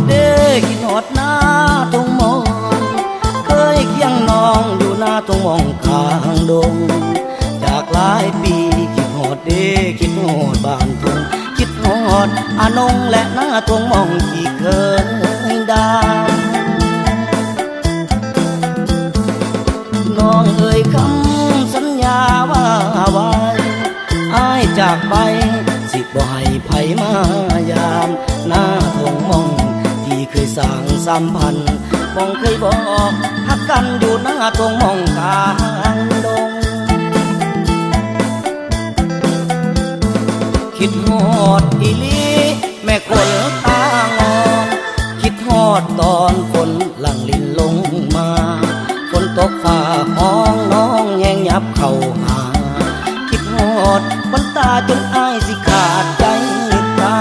ເດ້ຄິດຮອດນາທົ່ງມ່ອງ ເຄີຍຄຽງນ້ອງຢູ່ນາທົ່ງມ່ອງກາງດົງ ຈາກຫຼາຍປີ ຄິດຮອດເດ້ ຄິດຮອດບ້ານທົ່ງ ຄິດຮອດອານົງ ແລະນາທົ່ງມ່ອງທີ່ເຄີຍດາມ. ນ້ອງເອີຍຄຳສັນຍາວ່າວາຍ ອ້າຍຈາກໄປ ຊິບໍ່ໃຫ້ໃຜມາຢາມ ນາທົ່ງມ່ອງທີ່ເຄີຍສ້າງສຳພັນ ໝ່ອງເຄີຍບອກຮັກກັນ ຢູ່ນາທົ່ງມ່ອງກາງດົງ. ຄິດຮອດອີ່ຫຼີ ແມ່ຄົນຕາງອນ ຄິດຮອດຕອນຝົນຫຼັ່ງລິນລົງມາ ຝົນຕົກຟ້າຮ້ອງ ນ້ອງແຮງຫຍັບເຂົ້າຫາ ຄິດຮອດຄົນຕາຈົນອ້າຍຊິຂາດໃຈຕາ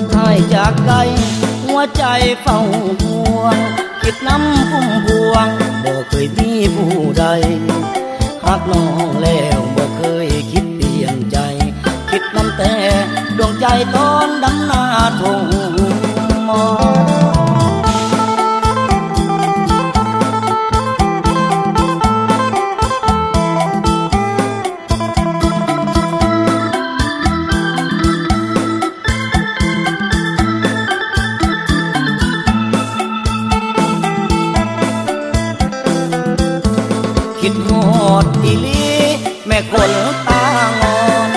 ຍ. ອ້າຍຈາກໄກ ຫົວໃຈເຝົ້າຫ່ວງ ຄິດນຳພຸ້ມພວງ ບໍ່ເຄີຍມີຜູ້ໃດ ຮັກນ້ອງແລ້ວບໍ່ເຄີຍຄິດປ່ຽນໃຈ ຄິດນຳແຕ່ດວງໃຈຕອນດຳນາທົ່ງມ່ອງ. ຄິດຮອດອີ່ຫຼີ ແມ່ຄົນຕາງອນ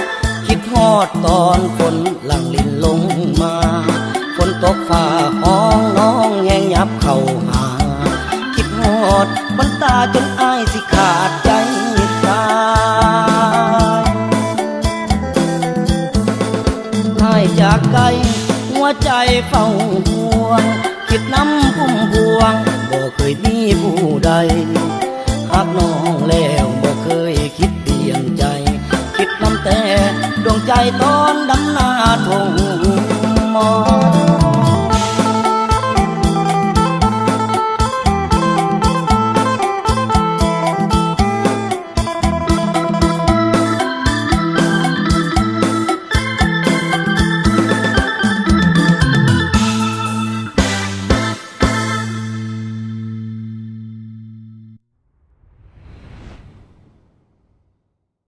ຄິດຮອດຕອນຝົນຫຼັ່ງລິນລົງມາ ຝົນຕົກຟ້າຮ້ອງ ນ້ອງແຮງຫຍັບເຂົ້າຫາ ຄິດຮອດຄົນຕາຈົນອ້າຍຊິຂາດໃຈຕາຍ. ອ້າຍຈາກໄກ ຫົວໃຈເຝົ້າຫ່ວງ ຄິດນຳພຸ້ມພວງ ບໍ່ເຄີຍມີຜູ້ໃດ ຮັກນ້ອງແລ້ວບໍ່ເຄີຍຄິດປ່ຽນໃຈ ຄິດນຳແຕ່ດວງໃຈຕອນດຳນາທົ່ງ